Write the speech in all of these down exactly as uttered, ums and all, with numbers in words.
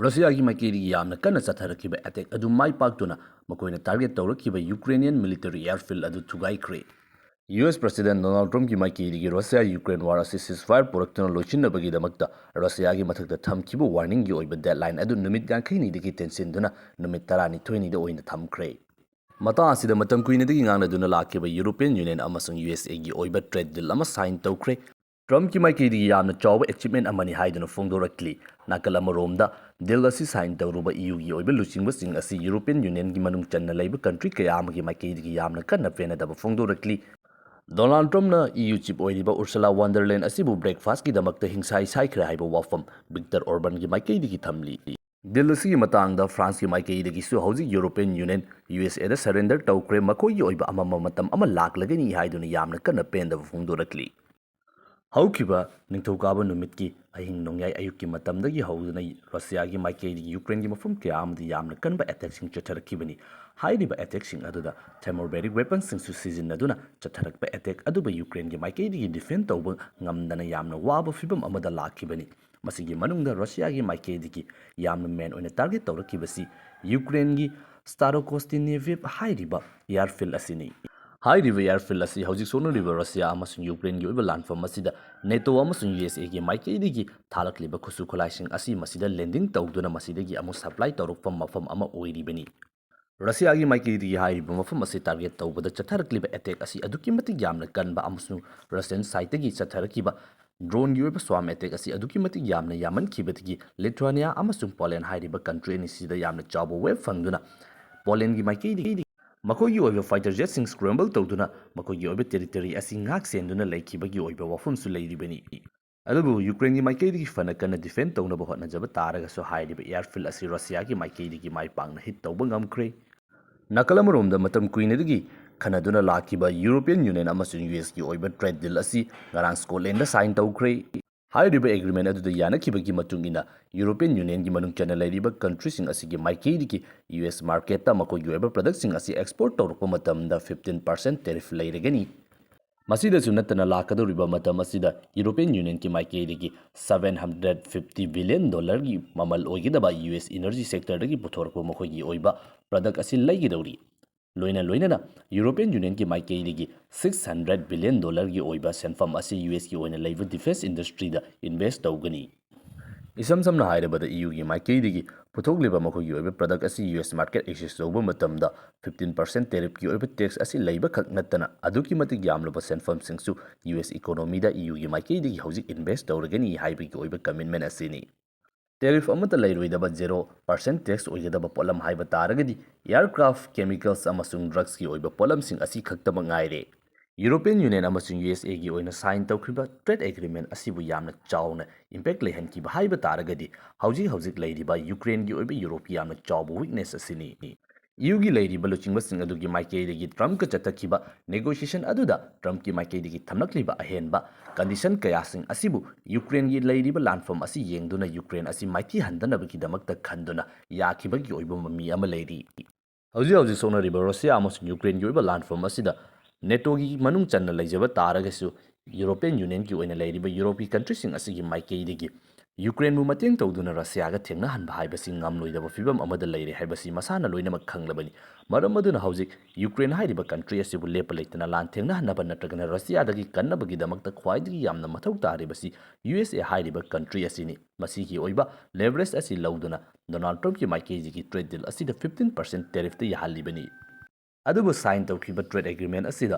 ꯔꯁꯤꯌꯥꯒꯤ ꯃꯥꯏꯀꯩꯗꯒꯤ ꯌꯥꯝꯅ ꯀꯟꯅ ꯆꯠꯊꯔꯛꯈꯤꯕ ꯑꯦꯇꯦꯛ ꯑꯗꯨ ꯃꯥꯏ ꯄꯥꯛꯇꯨꯅ ꯃꯈꯣꯏꯅ ꯇꯥꯔꯒꯦꯠ ꯇꯧꯔꯛꯈꯤꯕ ꯌꯨꯀ꯭ꯔꯦꯅꯤꯌꯟ ꯃꯤꯂꯤꯇꯔꯤ ꯑꯦꯌꯔꯐꯤꯜ ꯑꯗꯨ ꯊꯨꯒꯥꯏꯈ꯭ꯔꯦ꯫ ꯌꯨ ꯑꯦꯁ ꯄ꯭ꯔꯁꯤꯗꯦꯟ ꯗꯣꯅꯥꯜꯗ ꯇ꯭ꯔꯝꯞꯀꯤ ꯃꯥꯏꯀꯩꯗꯒꯤ ꯔꯁꯤꯌꯥ ꯌꯨꯀ꯭ꯔꯦꯟ ꯋꯥꯔ ꯑꯁꯤ ꯁꯤꯁꯐꯥꯌꯔ ꯄꯨꯔꯛꯇꯨꯅ ꯂꯣꯏꯁꯤꯟꯅꯕꯒꯤꯗꯃꯛꯇ ꯔꯁꯤꯌꯥꯒꯤ ꯃꯊꯛꯇ ꯊꯝꯈꯤꯕ ꯋꯥꯔꯅꯤꯡꯒꯤ ꯑꯣꯏꯕ ꯗꯦꯗꯂꯥꯏꯟ ꯑꯗꯨ ꯅꯨꯃꯤꯠ ꯌꯥꯡꯈꯩꯅꯤꯗꯒꯤ ꯇꯦꯟꯁꯤꯟꯗꯨꯅ ꯅꯨꯃꯤꯠ ꯇꯔꯥꯅꯤꯊꯣꯏꯅꯤꯗ ꯑꯣꯏꯅ ꯊꯝꯈ꯭ꯔꯦ꯫ ꯃꯇꯥꯡ ꯑꯁꯤꯗ ꯃꯇꯝ ꯀꯨꯏꯅꯗꯒꯤ ꯉꯥꯡꯅꯗꯨꯅ ꯂꯥꯛꯈꯤꯕ ꯌꯨꯔꯣꯄꯤꯌꯟ ꯌꯨꯅꯤꯌꯟ ꯑꯃꯁꯨꯡ ꯌꯨ ꯑꯦꯁ ꯑꯦꯒꯤ ꯑꯣꯏꯕ ꯇ꯭ꯔꯦꯗ ꯗꯤꯜ ꯑꯃ ꯁꯥꯏꯟ ꯇꯧꯈ꯭ꯔꯦ꯫ ꯇ꯭ꯔꯝꯞꯀꯤ ꯃꯥꯏꯀꯩꯗꯒꯤ ꯌꯥꯝꯅ ꯆꯥꯎꯕ ꯑꯦꯆꯤꯞꯃꯦꯟ ꯑꯃꯅꯤ ꯍꯥꯏꯗꯨꯅ ꯐꯣꯡꯗꯣꯔꯛꯂꯤ꯫ ꯅꯥꯀꯜ ꯑꯃꯔꯣꯝꯗ, ꯗꯤꯜ ꯑꯁꯤ ꯁꯥꯏꯟ ꯇꯧꯔꯨꯕ ꯏ ꯌꯨꯒꯤ ꯑꯣꯏꯕ ꯂꯨꯆꯤꯡꯕꯁꯤꯡ ꯑꯁꯤ ꯌꯨꯔꯣꯄꯤꯌꯟ ꯌꯨꯅꯤꯌꯟꯒꯤ ꯃꯅꯨꯡ ꯆꯟꯅ ꯂꯩꯕ ꯀꯟꯇ꯭ꯔꯤ ꯀꯌꯥ ꯑꯃꯒꯤ ꯃꯥꯏꯀꯩꯗꯒꯤ ꯌꯥꯝꯅ ꯀꯟꯅ ꯄꯦꯟꯅꯗꯕ ꯐꯣꯡꯗꯣꯔꯛꯂꯤ꯫ ꯗꯣꯅꯥꯜꯗ ꯇ꯭ꯔꯝꯞꯅ ꯏ ꯌꯨ ꯆꯤꯞ ꯑꯣꯏꯔꯤꯕ ꯎꯔꯁꯨꯂꯥ ꯋꯥꯟꯗꯔꯂꯦꯟ ꯑꯁꯤꯕꯨ ꯕ꯭ꯔꯦꯛꯐꯥꯁꯀꯤꯗꯃꯛꯇ ꯍꯤꯡꯁꯥꯏ ꯁꯥꯏꯈ꯭ꯔꯦ ꯍꯥꯏꯕ ꯋꯥꯐꯝ ꯚꯤꯛꯇꯔ ꯑꯣꯔꯕꯥꯟꯒꯤ ꯃꯥꯏꯀꯩꯗꯒꯤ ꯊꯝꯂꯤ꯫ ꯗꯤꯜ ꯑꯁꯤꯒꯤ ꯃꯇꯥꯡꯗ ꯐ꯭ꯔꯥꯟꯁꯀꯤ ꯃꯥꯏꯀꯩꯗꯒꯤꯁꯨ ꯍꯧꯖꯤꯛ ꯌꯨꯔꯣꯄꯤꯌꯟ ꯌꯨꯅꯤꯌꯟ ꯌꯨ ꯑꯦꯁ ꯑꯦꯗ ꯁꯔꯦꯟꯗꯔ ꯇꯧꯈ꯭ꯔꯦ, ꯃꯈꯣꯏꯒꯤ ꯑꯣꯏꯕ ꯑꯃꯝꯕ ꯃꯇꯝ ꯑꯃ ꯂꯥꯛꯂꯒꯅꯤ ꯍꯥꯏꯗꯨꯅ ꯌꯥꯝꯅ ꯀꯟꯅ ꯄꯦꯟꯗꯕ ꯐꯣꯡꯗꯣꯔꯛꯂꯤ꯫ ꯍꯧꯈꯤꯕ ꯅꯤꯡꯊꯧꯀꯥꯕ ꯅꯨꯃꯤꯠꯀꯤ ꯑꯍꯤꯡ ꯅꯣꯡꯌꯥꯏ ꯑꯌꯨꯛꯀꯤ ꯃꯇꯝꯗꯒꯤ ꯍꯧꯗꯨꯅ ꯔꯁꯤꯌꯥꯒꯤ ꯃꯥꯏꯀꯩꯗꯒꯤ ꯌꯨꯀ꯭ꯔꯦꯟꯒꯤ ꯃꯐꯝ ꯀꯌꯥ ꯑꯃꯗ ꯌꯥꯝꯅ ꯀꯟꯕ ꯑꯦꯇꯦꯛꯁꯤꯡ ꯆꯠꯊꯔꯛꯈꯤꯕꯅꯤ꯫ ꯍꯥꯏꯔꯤꯕ ꯑꯦꯇꯦꯛꯁꯤꯡ ꯑꯗꯨꯗ thermobaric weaponꯁꯤꯡꯁꯨ ꯁꯤꯖꯤꯟꯅꯗꯨꯅ ꯆꯠꯊꯔꯛꯄ ꯑꯦꯇꯦꯛ ꯑꯗꯨꯕꯨ ꯌꯨꯀ꯭ꯔꯦꯟꯒꯤ ꯃꯥꯏꯀꯩꯗꯒꯤ ꯗꯤꯐꯦꯟ ꯇꯧꯕ ꯉꯝꯗꯅ ꯌꯥꯝꯅ ꯋꯥꯕ ꯐꯤꯕꯝ ꯑꯃꯗ ꯂꯥꯛꯈꯤꯕꯅꯤ꯫ ꯃꯁꯤꯒꯤ ꯃꯅꯨꯡꯗ ꯔꯁꯤꯌꯥꯒꯤ ꯃꯥꯏꯀꯩꯗꯒꯤ ꯌꯥꯝꯅ ꯃꯦꯟ ꯑꯣꯏꯅ ꯇꯥꯔꯒꯦꯠ ꯇꯧꯔꯛꯈꯤꯕꯁꯤ ꯌꯨꯀ꯭ꯔꯦꯟꯒꯤ ꯁ꯭ꯇꯥꯔꯣꯀꯣꯁꯇꯤꯅꯦꯚꯤꯞ ꯍꯥꯏꯔꯤꯕ ꯑꯦꯌꯔꯐꯤꯜ ꯑꯁꯤꯅꯤ꯫ ꯍꯥꯏꯔꯤꯕ ꯑꯦꯌꯔꯐꯤꯜ ꯑꯁꯤ ꯍꯧꯖꯤꯛ ꯁꯣꯛꯅꯔꯤꯕ ꯔꯁꯤꯌꯥ ꯑꯃꯁꯨꯡ ꯌꯨꯀ꯭ꯔꯦꯟꯒꯤ ꯑꯣꯏꯕ ꯂꯥꯟꯐꯝ ꯑꯁꯤꯗ ꯅꯦꯇꯣ ꯑꯃꯁꯨꯡ ꯌꯨ ꯑꯦꯁ ꯑꯦꯒꯤ ꯃꯥꯏꯀꯩꯗꯒꯤ ꯊꯥꯔꯛꯂꯤꯕ ꯈꯨꯠꯁꯨ ꯈꯨꯠꯂꯥꯏꯁꯤꯡ ꯑꯁꯤ ꯃꯁꯤꯗ ꯂꯦꯟꯗꯤꯡ ꯇꯧꯗꯨꯅ ꯃꯁꯤꯗꯒꯤ ꯑꯃꯨꯛ ꯁꯄ꯭ꯂꯥꯏ ꯇꯧꯔꯛꯄ ꯃꯐꯝ ꯑꯃ ꯑꯣꯏꯔꯤꯕꯅꯤ꯫ ꯔꯁꯤꯌꯥꯒꯤ ꯃꯥꯏꯀꯩꯗꯒꯤ ꯍꯥꯏꯔꯤꯕ ꯃꯐꯝ ꯑꯁꯤ ꯇꯥꯔꯒꯦꯠ ꯇꯧꯕꯗ ꯆꯠꯊꯔꯛꯂꯤꯕ ꯑꯦꯇꯦꯛ ꯑꯁꯤ ꯑꯗꯨꯛꯀꯤ ꯃꯇꯤꯛ ꯌꯥꯝꯅ ꯀꯟꯕ ꯑꯃꯁꯨꯡ ꯔꯁꯤꯌꯟ ꯁꯥꯏꯠꯇꯒꯤ ꯆꯠꯊꯔꯛꯈꯤꯕ ꯗ꯭ꯔꯣꯟꯒꯤ ꯑꯣꯏꯕ ꯁ꯭ꯋꯥꯝ ꯑꯦꯇꯦꯛ ꯑꯁꯤ ꯑꯗꯨꯛꯀꯤ ꯃꯇꯤꯛ ꯌꯥꯝꯅ ꯌꯥꯝꯃꯟꯈꯤꯕꯗꯒꯤ ꯂꯤꯊꯨꯋꯥꯅꯤꯌꯥ ꯑꯃꯁꯨꯡ ꯄꯣꯂꯦꯟ ꯍꯥꯏꯔꯤꯕ ꯀꯟꯇ꯭ꯔꯤ ꯑꯅꯤꯁꯤꯗ ꯌꯥꯝꯅ ꯆꯥꯎꯕ ꯋꯦꯕ ꯐꯪꯗꯨꯅ ꯄꯣꯂꯦꯟꯒꯤ ꯃꯥꯏꯀꯩꯗꯒꯤ ꯃꯈꯣꯏꯒꯤ ꯑꯣꯏꯕ ꯐꯥꯏꯇꯔ ꯖꯦꯠꯁꯤꯡ ꯁ꯭ꯀ꯭ꯔꯦꯝꯕꯜ ꯇꯧꯗꯨꯅ ꯃꯈꯣꯏꯒꯤ ꯑꯣꯏꯕ ꯇꯦꯔꯤꯇꯣꯔꯤ ꯑꯁꯤ ꯉꯥꯛ ꯁꯦꯟꯗꯨꯅ ꯂꯩꯈꯤꯕꯒꯤ ꯑꯣꯏꯕ ꯋꯥꯐꯝꯁꯨ ꯂꯩꯔꯤꯕꯅꯤ꯫ ꯑꯗꯨꯕꯨ ꯌꯨꯀ꯭ꯔꯦꯟꯒꯤ ꯃꯥꯏꯀꯩꯗꯒꯤ ꯐꯅ ꯀꯟꯅ ꯗꯤꯐꯦꯟ ꯇꯧꯅꯕ ꯍꯣꯠꯅꯖꯕ ꯇꯥꯔꯒꯁꯨ ꯍꯥꯏꯔꯤꯕ ꯑꯦꯌꯔꯐꯤꯜ ꯑꯁꯤ ꯔꯁꯤꯌꯥꯒꯤ ꯃꯥꯏꯀꯩꯗꯒꯤ ꯃꯥꯏ ꯄꯥꯛꯅ ꯍꯤꯠ ꯇꯧꯕ ꯉꯝꯈ꯭ꯔꯦ꯫ ꯅꯥꯀꯜ ꯑꯃꯔꯣꯝꯗ ꯃꯇꯝ ꯀꯨꯏꯅꯗꯒꯤ ꯈꯟꯅꯗꯨꯅ ꯂꯥꯛꯈꯤꯕ ꯌꯨꯔꯣꯄꯤꯌꯟ ꯌꯨꯅꯤꯌꯟ ꯑꯃꯁꯨꯡ ꯌꯨ ꯑꯦꯁꯀꯤ ꯑꯣꯏꯕ ꯇ꯭ꯔꯦꯗ ꯗꯤꯜ ꯑꯁꯤ ꯉꯔꯥꯡ ꯁ꯭ꯀꯣꯠꯂꯦꯟꯗ ꯁꯥꯏꯟ ꯇꯧꯈ꯭ꯔꯦ꯫ ꯍꯥꯏꯔꯤꯕ ꯑꯦꯒ꯭ꯔꯤꯃꯦꯟ ꯑꯗꯨꯗ ꯌꯥꯅꯈꯤꯕꯒꯤ ꯃꯇꯨꯡ ꯏꯟꯅ ꯌꯨꯔꯣꯄꯤꯌꯟ ꯌꯨꯅꯤꯌꯟꯒꯤ ꯃꯅꯨꯡ ꯆꯟꯅ ꯂꯩꯔꯤꯕ ꯀꯟꯇ꯭ꯔꯤꯁꯤꯡ ꯑꯁꯤꯒꯤ ꯃꯥꯏꯀꯩꯗꯒꯤ ꯌꯨ ꯑꯦꯁ ꯃꯥꯔꯀꯦꯠꯇ ꯃꯈꯣꯏꯒꯤ ꯑꯣꯏꯕ ꯄ꯭ꯔꯗꯛꯁꯤꯡ ꯑꯁꯤ ꯑꯦꯛꯁꯄꯣꯔꯠ ꯇꯧꯔꯛꯄ ꯃꯇꯝꯗ fifteen percent tariff ꯂꯩꯔꯒꯅꯤ꯫ ꯃꯁꯤꯗꯁꯨ ꯅꯠꯇꯅ ꯂꯥꯛꯀꯗꯧꯔꯤꯕ ꯃꯇꯝ ꯑꯁꯤꯗ European Unionꯒꯤ ꯃꯥꯏꯀꯩꯗꯒꯤ seven hundred fifty billion dollarꯒꯤ ꯃꯃꯜ ꯑꯣꯏꯒꯗꯕ U S energy sectorꯗꯒꯤ ꯄꯨꯊꯣꯔꯛꯄ ꯃꯈꯣꯏꯒꯤ ꯑꯣꯏꯕ product ꯑꯁꯤ ꯂꯩꯒꯗꯧꯔꯤ꯫ ꯂꯣꯏꯅ ꯂꯣꯏꯅꯅ European Unionꯒꯤ ꯃꯥꯏꯀꯩꯗꯒꯤ six hundred billion dollarꯒꯤ ꯑꯣꯏꯕ ꯁꯦꯟꯐꯝ ꯑꯁꯤ U Sꯀꯤ ꯑꯣꯏꯅ ꯂꯩꯕ defence industryꯗ invest ꯇꯧꯒꯅꯤ꯫ ꯏꯁꯝ ꯁꯝꯅ ꯍꯥꯏꯔꯕꯗ EUꯒꯤ ꯃꯥꯏꯀꯩꯗꯒꯤ ꯄꯨꯊꯣꯛꯂꯤꯕ ꯃꯈꯣꯏꯒꯤ ꯑꯣꯏꯕ product ꯑꯁꯤ U S market access ꯇꯧꯕ ꯃꯇꯝꯗ fifteen percent tariffꯀꯤ ꯑꯣꯏꯕ tax ꯑꯁꯤ ꯂꯩꯕ ꯈꯛ ꯅꯠꯇꯅ ꯑꯗꯨꯛꯀꯤ ꯃꯇꯤꯛ ꯌꯥꯝꯂꯕ ꯁꯦꯟꯐꯝꯁꯤꯡꯁꯨ U S economyꯗ EUꯒꯤ ꯃꯥꯏꯀꯩꯗꯒꯤ ꯍꯧꯖꯤꯛ invest ꯇꯧꯔꯒꯅꯤ ꯍꯥꯏꯕꯒꯤ ꯑꯣꯏꯕ commitment ꯑꯁꯤꯅꯤ꯫ Tariff ꯑꯃꯠꯇ ꯂꯩꯔꯣꯏꯗꯕ zero percent tax ꯑꯣꯏꯒꯗꯕ ꯄꯣꯠꯂꯝ ꯍꯥꯏꯕ ꯇꯥꯔꯒꯗꯤ aircraft, chemicals ꯑꯃꯁꯨꯡ drugsꯀꯤ ꯑꯣꯏꯕ ꯄꯣꯠꯂꯝꯁꯤꯡ ꯑꯁꯤ ꯈꯛꯇꯃꯛ ꯉꯥꯏꯔꯦ꯫ European Union ꯑꯃꯁꯨꯡ USAꯒꯤ ꯑꯣꯏꯅ sign ꯇꯧꯈꯤꯕ trade agreement ꯑꯁꯤꯕꯨ ꯌꯥꯝꯅ ꯆꯥꯎꯅ impact ꯂꯩꯍꯟꯈꯤꯕ ꯍꯥꯏꯕ ꯇꯥꯔꯒꯗꯤ ꯍꯧꯖꯤꯛ ꯍꯧꯖꯤꯛ ꯂꯩꯔꯤꯕ Ukraineꯒꯤ ꯑꯣꯏꯕ Europeꯒꯤ ꯌꯥꯝꯅ ꯆꯥꯎꯕ weakness ꯑꯁꯤꯅꯤ꯫ EUꯒꯤ ꯂꯩꯔꯤꯕ ꯂꯨꯆꯤꯡꯕꯁꯤꯡ ꯑꯗꯨꯒꯤ ꯃꯥꯏꯀꯩꯗꯒꯤ Trumpꯀ ꯆꯠꯊꯈꯤꯕ negotiation ꯑꯗꯨꯗ Trumpꯀꯤ ꯃꯥꯏꯀꯩꯗꯒꯤ ꯊꯝꯂꯛꯂꯤꯕ ꯑꯍꯦꯟꯕ condition ꯀꯌꯥꯁꯤꯡ ꯑꯁꯤꯕꯨ Ukraineꯒꯤ ꯂꯩꯔꯤꯕ ꯂꯥꯟꯐꯝ ꯑꯁꯤ ꯌꯦꯡꯗꯨꯅ Ukraine ꯑꯁꯤ ꯃꯥꯏꯊꯤꯍꯟꯗꯅꯕꯒꯤꯗꯃꯛꯇ ꯈꯟꯗꯨꯅ ꯌꯥꯈꯤꯕꯒꯤ ꯑꯣꯏꯕ ꯃꯃꯤ ꯑꯃ ꯂꯩꯔꯤ꯫ ꯍꯧꯖꯤꯛ ꯍꯧꯖꯤꯛ ꯁꯣꯛꯅꯔꯤꯕ Russia ꯑꯃꯁꯨꯡ Ukraineꯒꯤ ꯑꯣꯏꯕ ꯂꯥꯟꯐꯝ ꯑꯁꯤꯗ NATOꯒꯤ ꯃꯅꯨꯡ ꯆꯟꯅ ꯂꯩꯖꯕ ꯇꯥꯔꯒꯁꯨ European Unionꯒꯤ ꯑꯣꯏꯅ ꯂꯩꯔꯤꯕ European countryꯁꯤꯡ ꯑꯁꯤꯒꯤ ꯃꯥꯏꯀꯩꯗꯒꯤ Ukraineꯕꯨ ꯃꯇꯦꯡ ꯇꯧꯗꯨꯅ Russiaꯒ ꯊꯦꯡꯅꯍꯟꯕ ꯍꯥꯏꯕꯁꯤ ꯉꯝꯂꯣꯏꯗꯕ ꯐꯤꯕꯝ ꯑꯃꯗ ꯂꯩꯔꯦ ꯍꯥꯏꯕꯁꯤ ꯃꯁꯥꯅ ꯂꯣꯏꯅꯃꯛ ꯈꯪꯂꯕꯅꯤ꯫ ꯃꯔꯝ ꯑꯗꯨꯅ ꯍꯧꯖꯤꯛ Ukraine ꯍꯥꯏꯔꯤꯕ country ꯑꯁꯤꯕꯨ ꯂꯦꯞꯄ ꯂꯩꯇꯅ ꯂꯥꯟ ꯊꯦꯡꯅꯍꯟꯅꯕ ꯅꯠꯇ꯭ꯔꯒꯅ Russiaꯗꯒꯤ ꯀꯟꯅꯕꯒꯤꯗꯃꯛꯇ ꯈ꯭ꯋꯥꯏꯗꯒꯤ ꯌꯥꯝꯅ ꯃꯊꯧ ꯇꯥꯔꯤꯕꯁꯤ USA ꯍꯥꯏꯔꯤꯕ country ꯑꯁꯤꯅꯤ꯫ ꯃꯁꯤꯒꯤ ꯑꯣꯏꯕ leverage ꯑꯁꯤ ꯂꯧꯗꯨꯅ Donald Trumpꯀꯤ ꯃꯥꯏꯀꯩꯗꯒꯤ trade deal ꯑꯁꯤꯗ fifteen percent tariffꯇ ꯌꯥꯍꯜꯂꯤꯕꯅꯤ꯫ ꯑꯗꯨꯕꯨ sign ꯇꯧꯈꯤꯕ trade agreement ꯑꯁꯤꯗ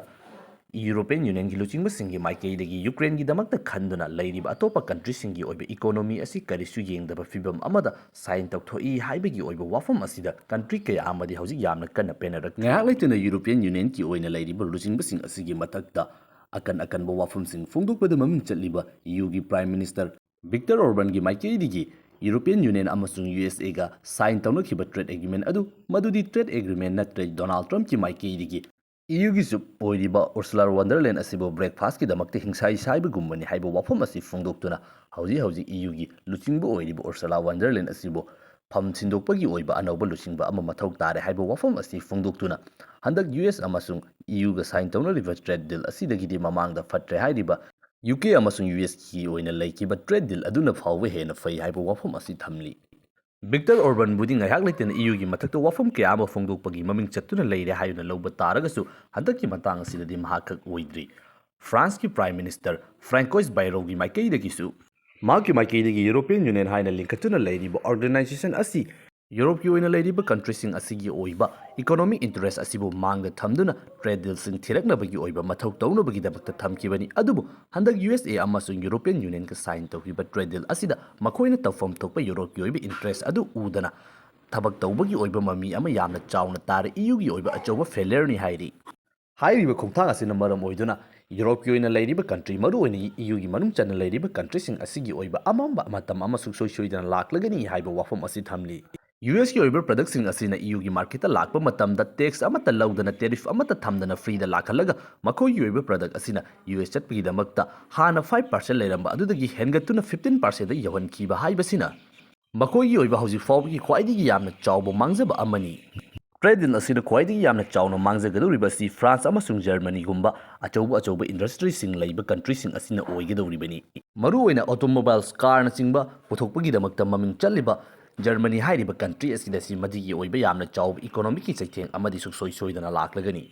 European Unionꯒꯤ ꯂꯨꯆꯤꯡꯕꯁꯤꯡꯒꯤ ꯃꯥꯏꯀꯩꯗꯒꯤ Ukraineꯒꯤꯗꯃꯛꯇ ꯈꯟꯗꯨꯅ ꯂꯩꯔꯤꯕ ꯑꯇꯣꯞꯄ countryꯁꯤꯡꯒꯤ ꯑꯣꯏꯕ economy ꯑꯁꯤ ꯀꯔꯤꯁꯨ ꯌꯦꯡꯗꯕ ꯐꯤꯕꯝ ꯑꯃꯗ sign ꯇꯧꯊꯣꯛꯏ ꯍꯥꯏꯕꯒꯤ ꯑꯣꯏꯕ ꯋꯥꯐꯝ ꯑꯁꯤꯗ country ꯀꯌꯥ ꯑꯃꯗꯤ ꯍꯧꯖꯤꯛ ꯌꯥꯝꯅ ꯀꯟꯅ ꯄꯦꯟꯅꯔꯛꯇ꯭ꯔꯤ꯫ ꯉꯥꯏꯍꯥꯛ ꯂꯩꯇꯅ European Unionꯒꯤ ꯑꯣꯏꯅ ꯂꯩꯔꯤꯕ ꯂꯨꯆꯤꯡꯕꯁꯤꯡ ꯑꯁꯤꯒꯤ ꯃꯊꯛꯇ ꯑꯀꯟ ꯑꯀꯟꯕ ꯋꯥꯐꯝꯁꯤꯡ ꯐꯣꯡꯗꯣꯛꯄꯗ ꯃꯃꯤꯡ ꯆꯠꯂꯤꯕ EUꯒꯤ Prime Minister Viktor Orbanꯒꯤ ꯃꯥꯏꯀꯩꯗꯒꯤ European Union ꯑꯃꯁꯨꯡ USAꯒ sign ꯇꯧꯅꯈꯤꯕ trade agreement ꯑꯗꯨ ꯃꯗꯨꯗꯤ trade agreement ꯅꯠꯇ꯭ꯔꯦ, Donald Trumpꯀꯤ ꯃꯥꯏꯀꯩꯗꯒꯤ EUꯒꯤ chief ꯑꯣꯏꯔꯤꯕ Ursula von der Leyen ꯑꯁꯤꯕꯨ breakfastꯀꯤꯗꯃꯛꯇ ꯍꯤꯡꯁꯥꯏ ꯁꯥꯏꯕꯒꯨꯝꯕꯅꯤ ꯍꯥꯏꯕ ꯋꯥꯐꯝ ꯑꯁꯤ ꯐꯣꯡꯗꯣꯛꯇꯨꯅ ꯍꯧꯖꯤꯛ ꯍꯧꯖꯤꯛ EUꯒꯤ ꯂꯨꯆꯤꯡꯕ ꯑꯣꯏꯔꯤꯕ Ursula von der Leyen ꯑꯁꯤꯕꯨ ꯐꯝ ꯁꯤꯟꯗꯣꯛꯄꯒꯤ ꯑꯣꯏꯕ ꯑꯅꯧꯕ ꯂꯨꯆꯤꯡꯕ ꯑꯃ ꯃꯊꯧ ꯇꯥꯔꯦ ꯍꯥꯏꯕ ꯋꯥꯐꯝ ꯑꯁꯤ ꯐꯣꯡꯗꯣꯛꯇꯨꯅ, ꯍꯟꯗꯛ ꯌꯨ ꯑꯦꯁ ꯑꯃꯁꯨꯡ ꯏ ꯌꯨꯒ ꯁꯥꯏꯟ ꯇꯧꯅꯔꯤꯕ ꯇ꯭ꯔꯦꯗ ꯗꯤꯜ ꯑꯁꯤꯗꯒꯤꯗꯤ ꯃꯃꯥꯡꯗ ꯐꯠꯇ꯭ꯔꯦ ꯍꯥꯏꯔꯤꯕ ꯌꯨ ꯀꯦ ꯑꯃꯁꯨꯡ ꯌꯨ ꯑꯦꯁꯀꯤ ꯑꯣꯏꯅ ꯂꯩꯈꯤꯕ ꯇ꯭ꯔꯦꯗ ꯗꯤꯜ ꯑꯗꯨꯅ ꯐꯥꯎꯕ ꯍꯦꯟꯅ ꯐꯩ ꯍꯥꯏꯕ ꯋꯥꯐꯝ ꯑꯁꯤ ꯊꯝꯂꯤ꯫ ꯚꯤꯛꯇꯔ ꯑꯣꯔꯕꯟꯕꯨꯗꯤ ꯉꯥꯏꯍꯥꯛ ꯂꯩꯇꯅ ꯏ ꯌꯨꯒꯤ ꯃꯊꯛꯇ ꯋꯥꯐꯝ ꯀꯌꯥ ꯑꯃ ꯐꯣꯡꯗꯣꯛꯄꯒꯤ ꯃꯃꯤꯡ ꯆꯠꯇꯨꯅ ꯂꯩꯔꯦ ꯍꯥꯏꯗꯨꯅ ꯂꯧꯕ ꯇꯥꯔꯒꯁꯨ, ꯍꯟꯗꯛꯀꯤ ꯃꯇꯥꯡ ꯑꯁꯤꯗꯗꯤ ꯃꯍꯥꯛ ꯈꯛ ꯑꯣꯏꯗ꯭ꯔꯤ꯫ ꯐ꯭ꯔꯥꯟꯁꯀꯤ ꯄ꯭ꯔꯥꯏꯝ ꯃꯤꯅꯤꯁꯇꯔ ꯐ꯭ꯔꯥꯡꯀꯣꯏꯁ ꯕꯥꯏꯔꯣꯒꯤ ꯃꯥꯏꯀꯩꯗꯒꯤꯁꯨ, ꯃꯍꯥꯛꯀꯤ ꯃꯥꯏꯀꯩꯗꯒꯤ ꯌꯨꯔꯣꯄꯤꯌꯟ ꯌꯨꯅꯤꯌꯟ ꯍꯥꯏꯅ ꯂꯤꯡꯈꯠꯇꯨꯅ ꯂꯩꯔꯤꯕ ꯑꯣꯔꯒꯅꯥꯏꯖꯦꯁꯟ ꯑꯁꯤ ꯌꯨꯔꯣꯞꯀꯤ ꯑꯣꯏꯅ ꯂꯩꯔꯤꯕ ꯀꯟꯇ꯭ꯔꯤꯁꯤꯡ ꯑꯁꯤꯒꯤ ꯑꯣꯏꯕ ꯏꯀꯣꯅꯣꯃꯤꯛ ꯏꯟꯇꯔꯦꯁ ꯑꯁꯤꯕꯨ ꯃꯥꯡꯗ ꯊꯝꯗꯨꯅ ꯇ꯭ꯔꯦꯗ ꯗꯤꯜꯁꯤꯡ ꯊꯤꯔꯛꯅꯕꯒꯤ ꯑꯣꯏꯕ ꯃꯊꯧ ꯇꯧꯅꯕꯒꯤꯗꯃꯛꯇ ꯊꯝꯈꯤꯕꯅꯤ꯫ ꯑꯗꯨꯕꯨ ꯍꯟꯗꯛ ꯌꯨ ꯑꯦꯁ ꯑꯦ ꯑꯃꯁꯨꯡ ꯌꯨꯔꯣꯄꯤꯌꯟ ꯌꯨꯅꯤꯌꯟꯒ ꯁꯥꯏꯟ ꯇꯧꯈꯤꯕ ꯇ꯭ꯔꯦꯗ ꯗꯤꯜ ꯑꯁꯤꯗ ꯃꯈꯣꯏꯅ ꯇꯧꯐꯝ ꯊꯣꯛꯄ ꯌꯨꯔꯣꯞꯀꯤ ꯑꯣꯏꯕ ꯏꯟꯇꯔꯦꯁ ꯑꯗꯨ ꯎꯗꯅ ꯊꯕꯛ ꯇꯧꯕꯒꯤ ꯑꯣꯏꯕ ꯃꯃꯤ ꯑꯃ ꯌꯥꯝꯅ ꯆꯥꯎꯅ ꯇꯥꯔꯦ꯫ ꯏ ꯌꯨꯒꯤ ꯑꯣꯏꯕ ꯑꯆꯧꯕ ꯐꯦꯂꯤꯌꯔꯅꯤ ꯍꯥꯏꯔꯤ꯫ ꯍꯥꯏꯔꯤꯕ ꯈꯣꯡꯊꯥꯡ ꯑꯁꯤꯅ ꯃꯔꯝ ꯑꯣꯏꯗꯨꯅ ꯌꯨꯔꯣꯞꯀꯤ ꯑꯣꯏꯅ ꯂꯩꯔꯤꯕ ꯀꯟꯇ꯭ꯔꯤ, ꯃꯔꯨꯑꯣꯏꯅ ꯏ ꯌꯨꯒꯤ ꯃꯅꯨꯡ ꯆꯟꯅ ꯂꯩꯔꯤꯕ ꯀꯟꯇ꯭ꯔꯤꯁꯤꯡ ꯑꯁꯤꯒꯤ ꯑꯣꯏꯕ ꯑꯃꯝꯕ ꯃꯇꯝ ꯑꯃ ꯁꯨꯡꯁꯣꯏ ꯁꯣꯏꯗꯅ ꯂꯥꯛꯂꯒꯅꯤ ꯍꯥꯏꯕ ꯋꯥꯐꯝ ꯑꯁꯤ ꯊꯝꯂꯤ꯫ ꯌꯨ ꯑꯦꯁꯀꯤ ꯑꯣꯏꯕ ꯄ꯭ꯔꯗꯛꯁꯤꯡ ꯑꯁꯤꯅ ꯏ ꯌꯨꯒꯤ ꯃꯥꯔꯀꯦꯠꯇ ꯂꯥꯛꯄ ꯃꯇꯝꯗ ꯇꯦꯛꯁ ꯑꯃꯠꯇ ꯂꯧꯗꯅ, ꯇꯦꯔꯤꯐ ꯑꯃꯠꯇ ꯊꯝꯗꯅ ꯐ꯭ꯔꯤꯗ ꯂꯥꯛꯍꯜꯂꯒ ꯃꯈꯣꯏꯒꯤ ꯑꯣꯏꯕ ꯄ꯭ꯔꯗꯛ ꯑꯁꯤꯅ ꯌꯨ ꯑꯦꯁ ꯆꯠꯄꯒꯤꯗꯃꯛꯇ ꯍꯥꯟꯅ ꯐꯥꯏꯚ ꯄꯥꯔꯁꯦꯟ ꯂꯩꯔꯝꯕ ꯑꯗꯨꯗꯒꯤ ꯍꯦꯟꯒꯠꯇꯨꯅ ꯐꯤꯐꯇꯤꯟ ꯄꯥꯔꯁꯦꯟꯗ ꯌꯧꯍꯟꯈꯤꯕ ꯍꯥꯏꯕꯁꯤꯅ ꯃꯈꯣꯏꯒꯤ ꯑꯣꯏꯕ ꯍꯧꯖꯤꯛ ꯐꯥꯎꯕꯒꯤ ꯈ꯭ꯋꯥꯏꯗꯒꯤ ꯌꯥꯝꯅ ꯆꯥꯎꯕ ꯃꯥꯡꯖꯕ ꯑꯃꯅꯤ꯫ ꯇ꯭ꯔꯦꯗ ꯗꯤꯜ ꯑꯁꯤꯅ ꯈ꯭ꯋꯥꯏꯗꯒꯤ ꯌꯥꯝꯅ ꯆꯥꯎꯅ ꯃꯥꯡꯖꯒꯗꯧꯔꯤꯕ ꯑꯁꯤ ꯐ꯭ꯔꯥꯟꯁ ꯑꯃꯁꯨꯡ ꯖꯔꯃꯅꯤꯒꯨꯝꯕ ꯑꯆꯧꯕ ꯑꯆꯧꯕ ꯏꯟꯗꯁꯇ꯭ꯔꯤꯁꯤꯡ ꯂꯩꯕ ꯀꯟꯇ꯭ꯔꯤꯁꯤꯡ ꯑꯁꯤꯅ ꯑꯣꯏꯒꯗꯧꯔꯤꯕꯅꯤ꯫ ꯃꯔꯨꯑꯣꯏꯅ ꯑꯣꯇꯣꯃꯣꯕꯥꯏꯜꯁ, ꯀꯥꯔꯅꯆꯤꯡꯕ ꯄꯨꯊꯣꯛꯄꯒꯤꯗꯃꯛꯇ ꯃꯃꯤꯡ ꯆꯠꯂꯤꯕ ꯖꯔꯃꯅꯤ ꯍꯥꯏꯔꯤꯕ ꯀꯟꯇ꯭ꯔꯤ ꯑꯁꯤꯗ ꯁꯤ ꯃꯗꯨꯒꯤ ꯑꯣꯏꯕ ꯌꯥꯝꯅ ꯆꯥꯎꯕ ꯏꯀꯣꯅꯣꯃꯤꯛꯀꯤ ꯆꯩꯊꯦꯡ ꯑꯃꯗꯤ ꯁꯨꯡꯁꯣꯏ ꯁꯣꯏꯗꯅ ꯂꯥꯛꯂꯒꯅꯤ꯫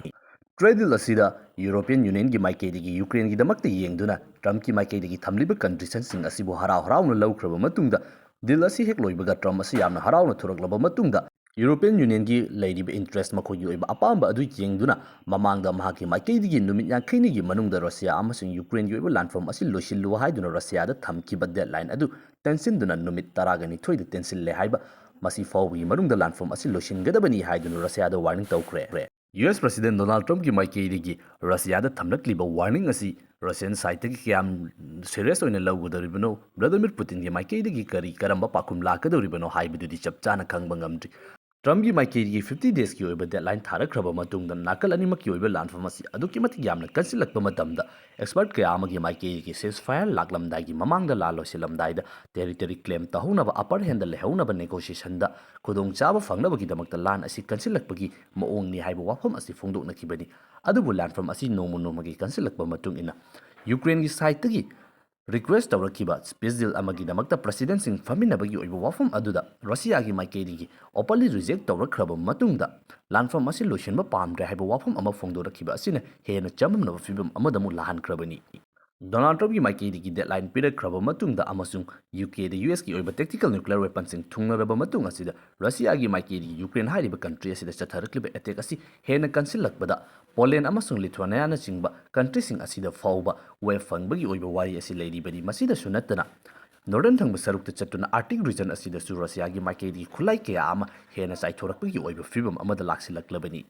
ꯇ꯭ꯔꯦꯗ ꯗꯤꯜ ꯑꯁꯤꯗ ꯌꯨꯔꯣꯄꯤꯌꯟ ꯌꯨꯅꯤꯌꯟꯒꯤ ꯃꯥꯏꯀꯩꯗꯒꯤ ꯌꯨꯀ꯭ꯔꯦꯟꯒꯤꯗꯃꯛꯇ ꯌꯦꯡꯗꯨꯅ ꯇ꯭ꯔꯝꯞꯀꯤ ꯃꯥꯏꯀꯩꯗꯒꯤ ꯊꯝꯂꯤꯕ ꯀꯟꯗꯤꯁꯟꯁꯤꯡ ꯑꯁꯤꯕꯨ ꯍꯔꯥꯎ ꯍꯔꯥꯎꯅ ꯂꯧꯈ꯭ꯔꯕ ꯃꯇꯨꯡꯗ, ꯗꯤꯜ ꯑꯁꯤ ꯍꯦꯛ ꯂꯣꯏꯕꯒ ꯇ꯭ꯔꯝꯞ ꯑꯁꯤ ꯌꯥꯝꯅ ꯍꯔꯥꯎꯅ ꯊꯣꯔꯛꯂꯕ ꯃꯇꯨꯡꯗ, ꯌꯨꯔꯣꯄꯤꯌꯟ ꯌꯨꯅꯤꯌꯟꯒꯤ ꯂꯩꯔꯤꯕ ꯏꯟꯇꯔꯦꯁ, ꯃꯈꯣꯏꯒꯤ ꯑꯣꯏꯕ ꯑꯄꯥꯝꯕ ꯑꯗꯨ ꯌꯦꯡꯗꯨꯅ, ꯃꯃꯥꯡꯗ ꯃꯍꯥꯛꯀꯤ ꯃꯥꯏꯀꯩꯗꯒꯤ ꯅꯨꯃꯤꯠ ꯌꯥꯡꯈꯩꯅꯤꯒꯤ ꯃꯅꯨꯡꯗ ꯔꯁꯤꯌꯥ ꯑꯃꯁꯨꯡ ꯌꯨꯀ꯭ꯔꯦꯟꯒꯤ ꯑꯣꯏꯕ ꯂꯥꯟꯐꯝ ꯑꯁꯤ ꯂꯣꯏꯁꯤꯜꯂꯨ ꯍꯥꯏꯗꯨꯅ ꯔꯁꯤꯌꯥꯗ ꯊꯝꯈꯤꯕ ꯗꯦꯗꯂꯥꯏꯟ ꯑꯗꯨ ꯇꯦꯟꯁꯤꯟꯗꯨꯅ ꯅꯨꯃꯤꯠ ꯇꯔꯥꯒ ꯅꯤꯊꯣꯏꯗ ꯇꯦꯟꯁꯤꯜꯂꯦ ꯍꯥꯏꯕ, ꯃꯁꯤ ꯐꯥꯎꯕꯒꯤ ꯃꯅꯨꯡꯗ ꯂꯥꯟꯐꯝ ꯑꯁꯤ ꯂꯣꯏꯁꯤꯟꯒꯗꯕꯅꯤ ꯍꯥꯏꯗꯨꯅ ꯔꯁꯤꯌꯥꯗ ꯋꯥꯔꯅꯤꯡ ꯇꯧꯈ꯭ꯔꯦ꯫ ꯌꯨ ꯑꯦꯁ ꯄ꯭ꯔꯁꯤꯗꯦꯟ ꯗꯣꯅꯥꯜꯗ ꯇ꯭ꯔꯝꯞꯀꯤ ꯃꯥꯏꯀꯩꯗꯒꯤ ꯔꯁꯤꯌꯥꯗ ꯊꯝꯂꯛꯂꯤꯕ ꯋꯥꯔꯅꯤꯡ ꯑꯁꯤ ꯔꯁꯤꯌꯟ ꯁꯥꯏꯠꯇꯒꯤ ꯀꯌꯥꯝ ꯁꯤꯔꯤꯌꯁ ꯑꯣꯏꯅ ꯂꯧꯒꯗꯧꯔꯤꯕꯅꯣ, ꯚ꯭ꯂꯥꯗꯤꯃꯤꯔ ꯄꯨꯇꯤꯟꯒꯤ ꯃꯥꯏꯀꯩꯗꯒꯤ ꯀꯔꯤ ꯀꯔꯝꯕ ꯄꯥꯎꯈꯨꯝ ꯂꯥꯛꯀꯗꯧꯔꯤꯕꯅꯣ ꯍꯥꯏꯕꯗꯨꯗꯤ ꯆꯞ ꯆꯥꯅ ꯈꯪꯕ ꯉꯝꯗ꯭ꯔꯤ꯫ ꯇ꯭ꯔꯝꯞꯀꯤ ꯃꯥꯏꯀꯩꯗꯒꯤ fifty daysꯀꯤ ꯑꯣꯏꯕ deadline ꯊꯥꯔꯛꯈ꯭ꯔꯕ ꯃꯇꯨꯡꯗ ꯅꯥꯀꯜ ꯑꯅꯤꯃꯛꯀꯤ ꯑꯣꯏꯕ ꯂꯥꯟꯐꯝ ꯑꯁꯤ ꯑꯗꯨꯛꯀꯤ ꯃꯇꯤꯛ ꯌꯥꯝꯅ ꯀꯟꯁꯤꯜꯂꯛꯄ ꯃꯇꯝꯗ, expert ꯀꯌꯥ ꯑꯃꯒꯤ ꯃꯥꯏꯀꯩꯗꯒꯤ ceasefire ꯂꯥꯛꯂꯝꯗꯥꯏꯒꯤ ꯃꯃꯥꯡꯗ ꯂꯥꯟ ꯂꯣꯏꯁꯤꯜꯂꯝꯗꯥꯏꯗ territory claim ꯇꯧꯍꯧꯅꯕ, upper handꯗ ꯂꯩꯍꯧꯅꯕ negotiationꯗ ꯈꯨꯗꯣꯡꯆꯥꯕ ꯐꯪꯅꯕꯒꯤꯗꯃꯛꯇ ꯂꯥꯟ ꯑꯁꯤ ꯀꯟꯁꯤꯜꯂꯛꯄꯒꯤ ꯃꯑꯣꯡꯅꯤ ꯍꯥꯏꯕ ꯋꯥꯐꯝ ꯑꯁꯤ ꯐꯣꯡꯗꯣꯛꯅꯈꯤꯕꯅꯤ꯫ ꯑꯗꯨꯕꯨ ꯂꯥꯟꯐꯝ ꯑꯁꯤ ꯅꯣꯡꯃ ꯅꯣꯡꯃꯒꯤ ꯀꯟꯁꯤꯜꯂꯛꯄ ꯃꯇꯨꯡ ꯏꯟꯅ ꯌꯨꯀ꯭ꯔꯦꯟꯒꯤ sideꯇꯒꯤ request ꯇꯧꯔꯛꯈꯤꯕ peace deal ꯑꯃꯒꯤꯗꯃꯛꯇ presidentsꯁꯤꯡ ꯐꯝꯃꯤꯟꯅꯕꯒꯤ ꯑꯣꯏꯕ ꯋꯥꯐꯝ ꯑꯗꯨꯗ ꯔꯁꯤꯌꯥꯒꯤ ꯃꯥꯏꯀꯩꯗꯒꯤ openly reject ꯇꯧꯔꯛꯈ꯭ꯔꯕ ꯃꯇꯨꯡꯗ, ꯂꯥꯟꯐꯝ ꯑꯁꯤ ꯂꯣꯏꯁꯤꯟꯕ ꯄꯥꯝꯗ꯭ꯔꯦ ꯍꯥꯏꯕ ꯋꯥꯐꯝ ꯑꯃ ꯐꯣꯡꯗꯣꯔꯛꯈꯤꯕ ꯑꯁꯤꯅ ꯍꯦꯟꯅ ꯆꯃꯝꯅꯕ ꯐꯤꯕꯝ ꯑꯃꯗ ꯑꯃꯨꯛ ꯂꯥꯛꯍꯟꯈ꯭ꯔꯕꯅꯤ꯫ ꯗꯣꯅꯥꯜꯗ ꯇ꯭ꯔꯝꯞꯀꯤ ꯃꯥꯏꯀꯩꯗꯒꯤ deadline ꯄꯤꯔꯛꯈ꯭ꯔꯕ ꯃꯇꯨꯡꯗ ꯑꯃꯁꯨꯡ ꯌꯨꯀꯦꯗ ꯌꯨ ꯑꯦꯁꯀꯤ ꯑꯣꯏꯕ tactical nuclear weaponꯁꯤꯡ ꯊꯨꯡꯅꯔꯕ ꯃꯇꯨꯡ ꯑꯁꯤꯗ, ꯔꯁꯤꯌꯥꯒꯤ ꯃꯥꯏꯀꯩꯗꯒꯤ ꯌꯨꯀ꯭ꯔꯦꯟ ꯍꯥꯏꯔꯤꯕ country ꯑꯁꯤꯗ ꯆꯠꯊꯔꯛꯂꯤꯕ attack ꯑꯁꯤ ꯍꯦꯟꯅ ꯀꯟꯁꯤꯜꯂꯛꯄꯗ, ꯄꯣꯂꯦꯟ ꯑꯃꯁꯨꯡ ꯂꯤꯊꯨꯋꯥꯅꯤꯌꯥꯅꯆꯤꯡꯕ countryꯁꯤꯡ ꯑꯁꯤꯗ ꯐꯥꯎꯕ wave ꯐꯪꯕꯒꯤ ꯑꯣꯏꯕ ꯋꯥꯔꯤ ꯑꯁꯤ ꯂꯩꯔꯤꯕꯅꯤ꯫ ꯃꯁꯤꯗꯁꯨ ꯅꯠꯇꯅ, northern ꯊꯪꯕ ꯁꯔꯨꯛꯇ ꯆꯠꯇꯨꯅ Arctic region ꯑꯁꯤꯗꯁꯨ ꯔꯁꯤꯌꯥꯒꯤ ꯃꯥꯏꯀꯩꯗꯒꯤ ꯈꯨꯠꯂꯥꯏ ꯀꯌꯥ ꯑꯃ ꯍꯦꯟꯅ ꯆꯥꯏꯊꯣꯔꯛꯄꯒꯤ ꯑꯣꯏꯕ ꯐꯤꯕꯝ ꯑꯃꯗ ꯂꯥꯛꯁꯤꯜꯂꯛꯂꯕꯅꯤ꯫